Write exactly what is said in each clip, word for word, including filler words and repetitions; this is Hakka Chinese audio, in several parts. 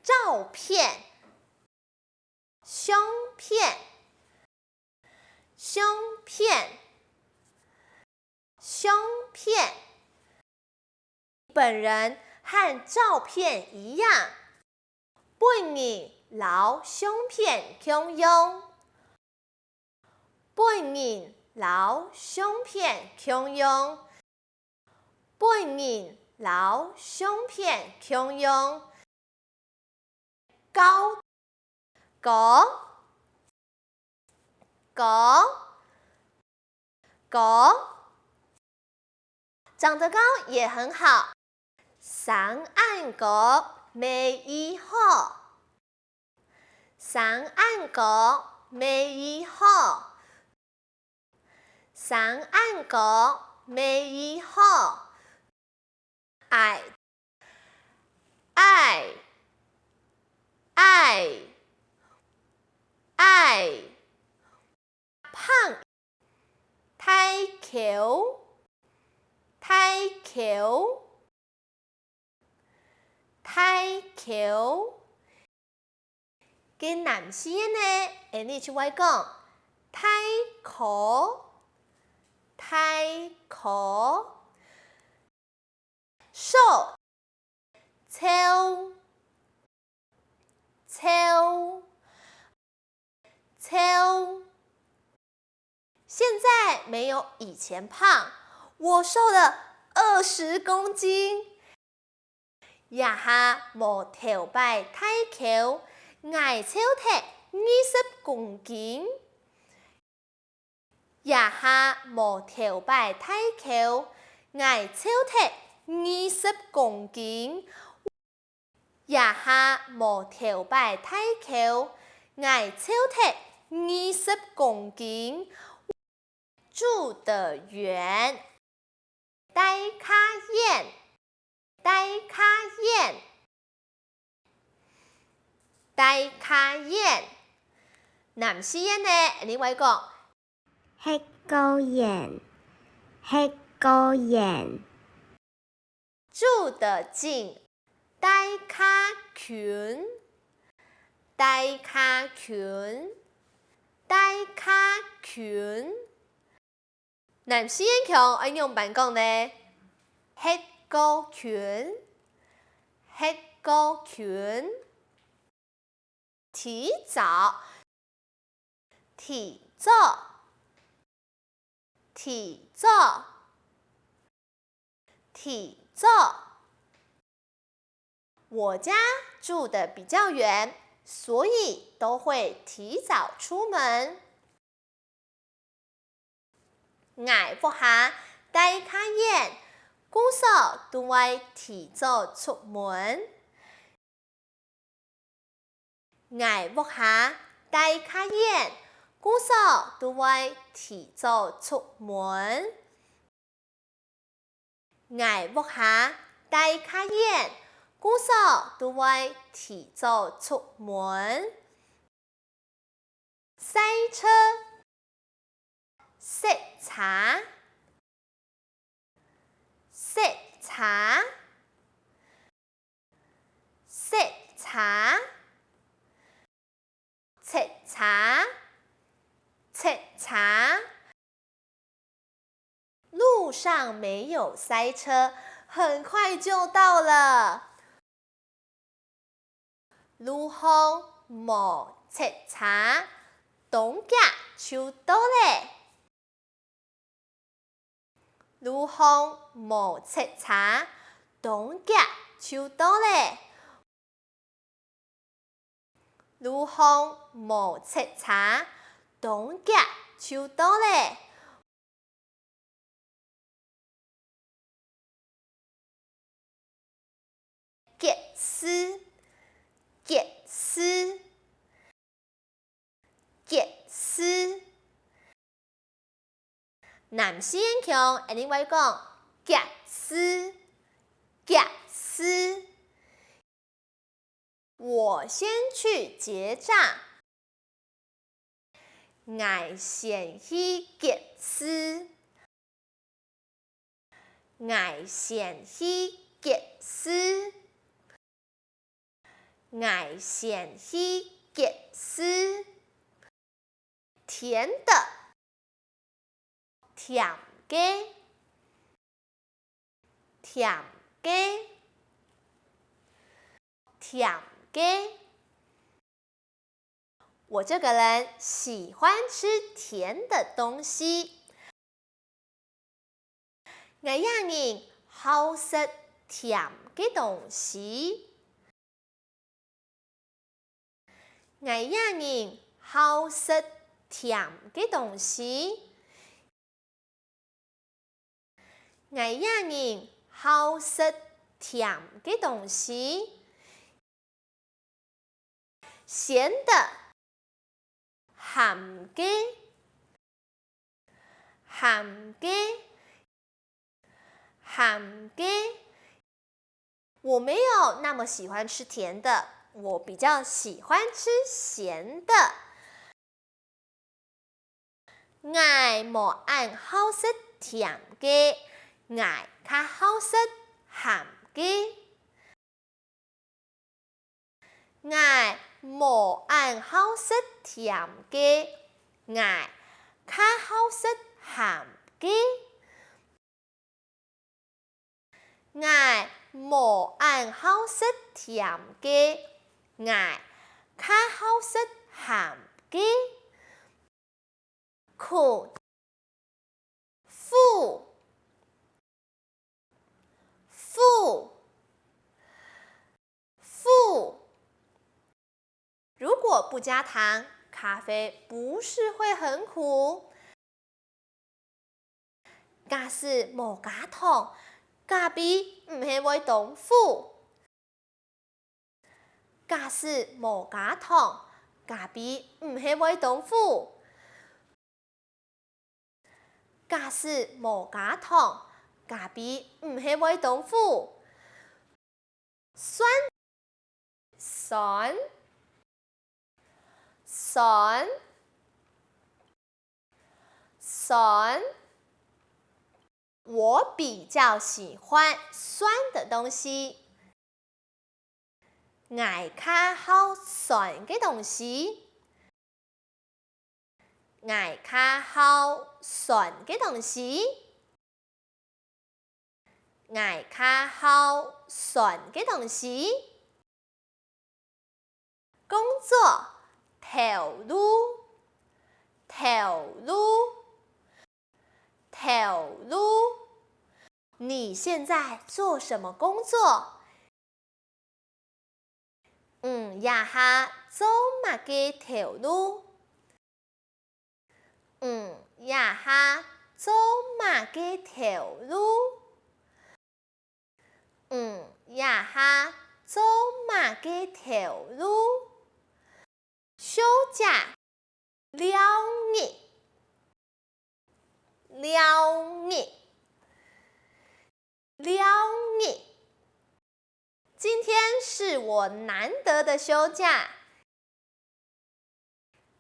照片，相片，相片，相片。本人和照片一样，本人摎相片共樣。 本人摎相片共樣。本人摎相片共樣。高，高，高，高。 長得高也很好。生恁高乜異好。生恁高乜異好。生恁高乜異好。矮，矮，矮，矮。 胖，大箍，大箍，大箍。該南四縣呢，𠊎俚就會講大箍，大箍。 瘦，瘦，瘦，瘦。現在沒有以前胖，我瘦了二十公斤。這下無頭擺大箍，𠊎瘦忒二十公斤。 這下無頭擺大箍，𠊎瘦忒二十公斤。這下無頭擺大箍，𠊎瘦忒二十公斤。住得遠，戴較遠，戴較遠。 戴較遠。南四縣呢，𠊎俚會講：歇較遠，歇較遠。住得近，戴較近，戴較近，戴較近。 南四縣腔愛仰般講呢？歇較近，歇較近。提早，提早，提早，提早。我家住得比較遠，所以都會提早出門。 𠊎屋下戴較遠，故所都會提早出門。𠊎屋下戴較遠，故所都會提早出門。 𠊎屋下戴較遠，故所都會提早出門。塞車，塞車，塞車。 塞車，塞車，塞車。路上沒有塞車，很快就到了。路項無塞車，當遽就到了。 路項無塞車，當遽就到了。路項無塞車，當遽就到了。 結識，結識，結識。南四縣腔，𠊎俚會講結識，結識。 我先去結帳。𠊎先去結識。𠊎先去結識。𠊎先去結事。甜的，甜个，甜个，甜个。我這個人喜歡吃甜的東西。 𠊎這人好食甜个東西。𠊎這人好食甜个東西。𠊎這人好食甜个東西。 鹹的，鹹个，鹹个，鹹个。我沒有那麼喜歡吃甜的，我比較喜歡吃鹹的。 𠊎無恁好食甜个，𠊎較好食鹹个。𠊎無恁好食甜个，𠊎較好食鹹个。 𠊎無恁好食甜个，𠊎較好食鹹个。苦，苦，苦，苦。如果不加糖，咖啡不是會很苦？ 假使無加糖，咖啡毋係會當苦。假使無加糖，咖啡毋係會當苦。假使無加糖，咖啡毋係會當苦。 酸，酸，酸，酸。我比較喜歡酸的東西。𠊎較好酸个東西。 𠊎較好酸个東西。𠊎較好酸个東西。工作，頭路，頭路，頭路。你現在做什麼工作？ 你這下做麼个頭路？你這下做麼个頭路？你這下做麼个頭路？ 休假，尞日，尞日，尞日。今天是我難得的休假。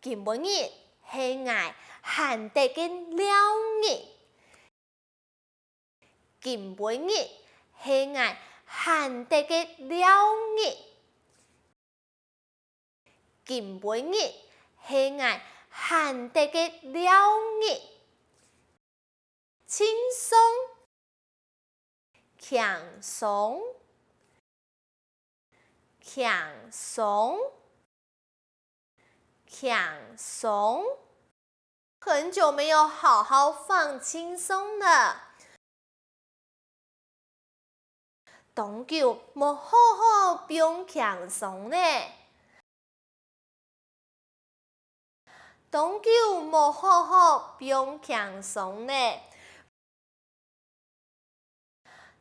今晡日係𠊎罕得个尞日。 今晡日係𠊎罕得个尞日。今晡日係𠊎罕得个尞日。輕鬆，輕鬆，輕鬆， 輕鬆。很久沒有好好放輕鬆了。當久無好好放輕鬆了。當久無好好放輕鬆了。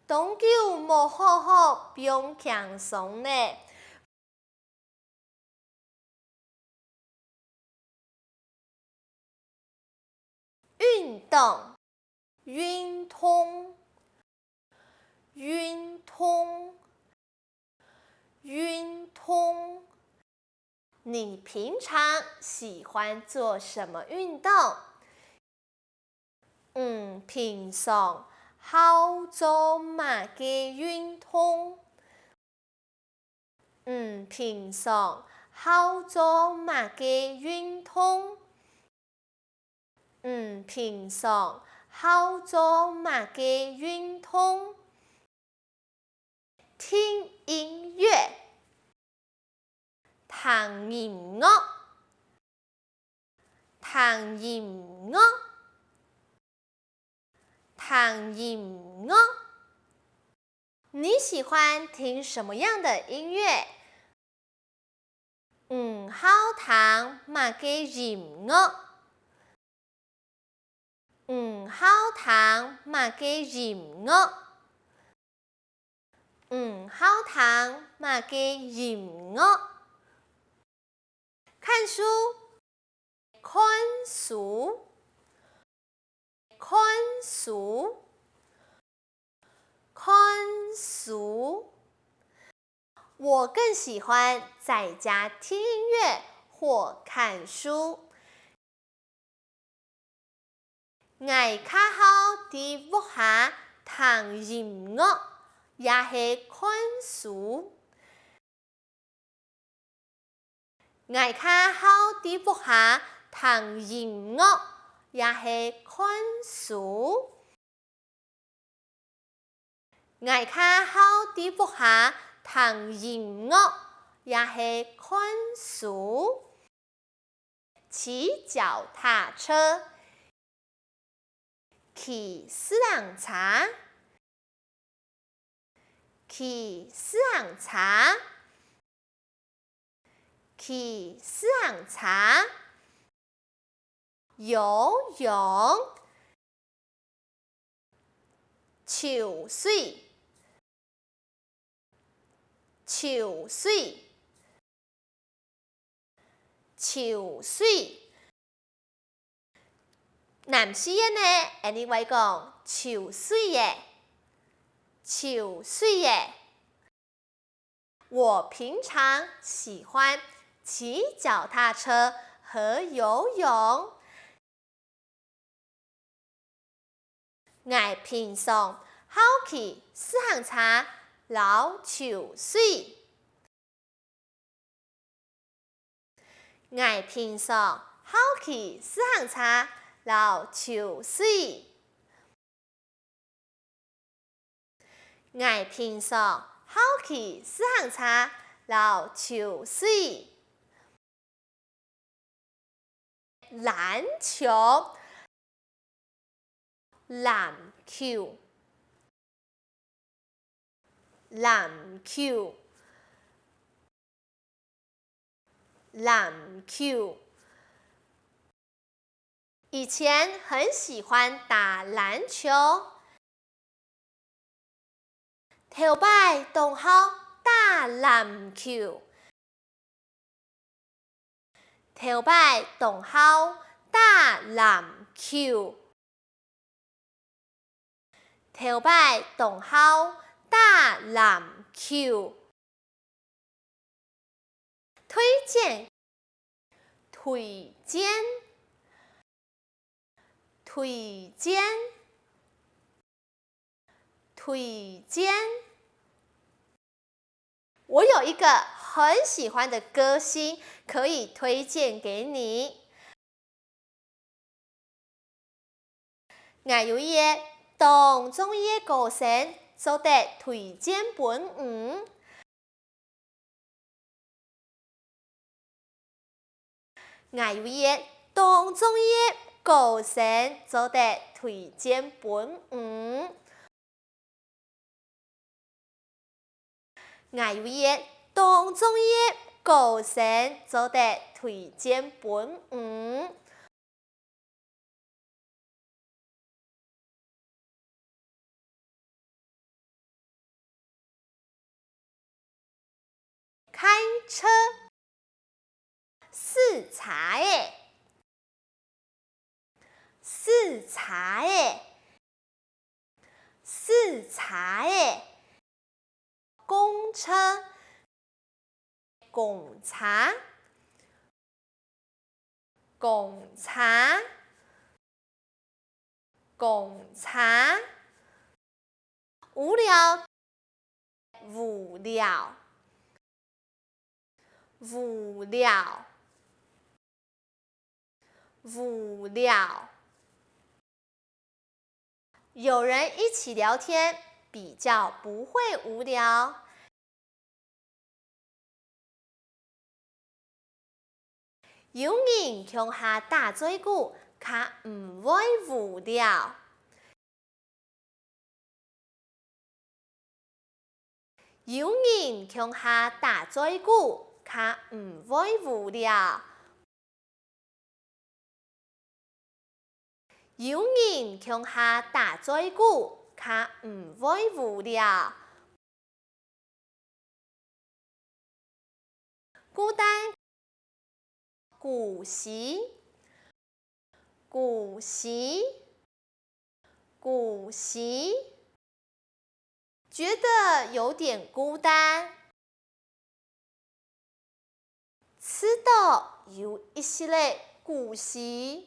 當久無好好放輕鬆了。運動，運動，運動，運動。你平常喜歡做什麼運動？ 你平常好做麼个運動？你平常好做麼个運動？你平常好做麼个運動？聽音樂，聽音樂，聽音樂，聽音樂。你喜歡聽什麼樣的音樂？你好聽麼个音樂？你好聽麼个音樂？你好聽麼个音樂？看書，看書，看書，看書。我更喜歡在家聽音樂或看書。 𠊎較好在屋下聽音樂，也係看書。𠊎較好在屋下聽音樂，也係看書。 𠊎較好在屋下聽音樂，也係看書。騎腳踏車，騎自行車，騎自行車， 騎自行車。游泳，泅水，泅水，泅水。 南四縣呢，𠊎俚會講泅水仔，泅水仔。我平常喜歡騎腳踏車和游泳。 𠊎平常好騎自行車摎泅水。𠊎平常好騎自行車摎泅水。 𠊎平常好騎自行車摎泅水。籃球，籃球，籃球，籃球。 以前很喜歡打籃球。頭擺當好打籃球。頭擺當好打籃球。 頭擺當好打籃球。推薦，推薦，推薦，推薦。 我有一個很喜歡的歌星可以推薦給你。𠊎有一個當中意个歌星做得推薦分你。 𠊎有一個當中意个歌星做得推薦分你。𠊎有一個當中意个歌星做得推薦分你。 開車，駛車仔，駛車仔，駛車仔。公車，公車， 公車，公車。無聊，無聊，無聊，無聊。有人一起聊天，比較不會無聊。有人共下打嘴鼓，較毋會無聊。 有人共下打嘴鼓，較毋會無聊。有人共下打嘴鼓，較毋會無聊。 孤單，孤栖，孤栖，孤栖。覺得有點孤單，試著有一息仔孤栖。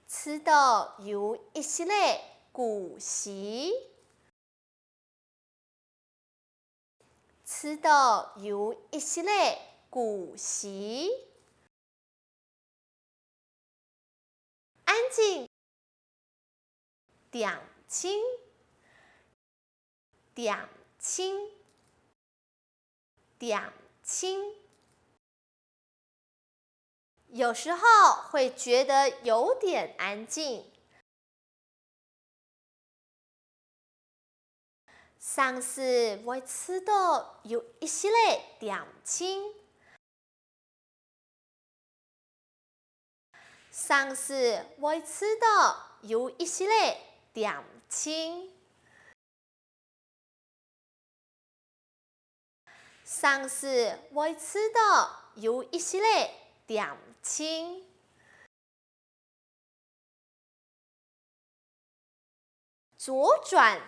試著有一息仔孤栖。試著有一息仔孤栖。安靜，恬靜， 恬靜，恬靜。有時候會覺得有點安靜。常時會試著有一息仔恬靜。 常時會試著有一息仔恬靜。常時會試著有一息仔恬靜。 左轉，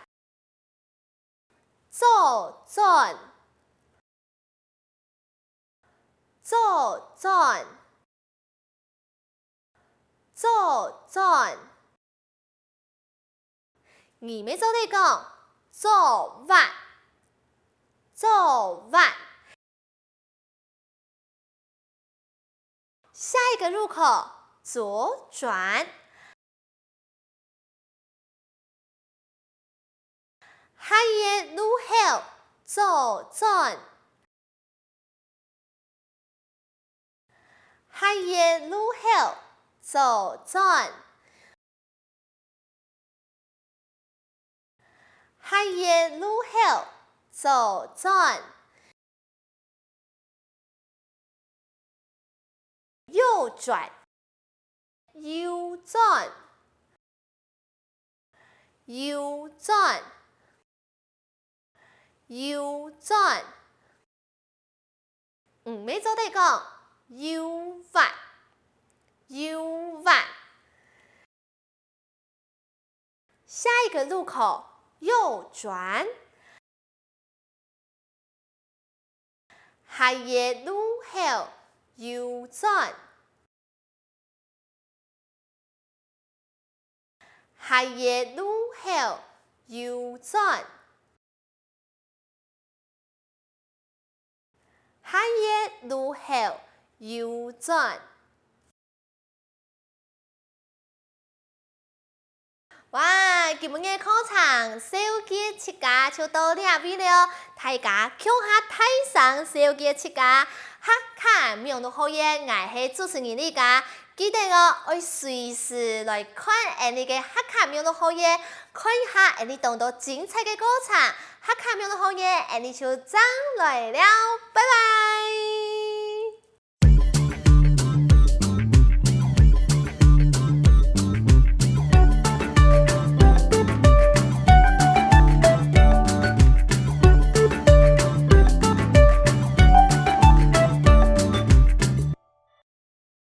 左轉，左轉，左轉。你乜做得講，左斡，左斡。 下一個路口左轉。下一個路口左轉。下一個路口左轉。 下一個路口左轉。右轉，右轉，右轉，右轉。 你乜做得講，右斡，右斡。下一個路口右轉。下一個路口右轉。 下一個路口右轉。下一個路口右轉。哇，今晡日个課程紹介自家就到這位了哦，大家共下大聲紹介自家。哈客網路學院，𠊎係主持人Lika。 記得哦，愛隨時來看𠊎俚个哈客網路學院，看一下𠊎俚當多精彩个課程。哈客網路學院，𠊎俚就正來尞，拜拜！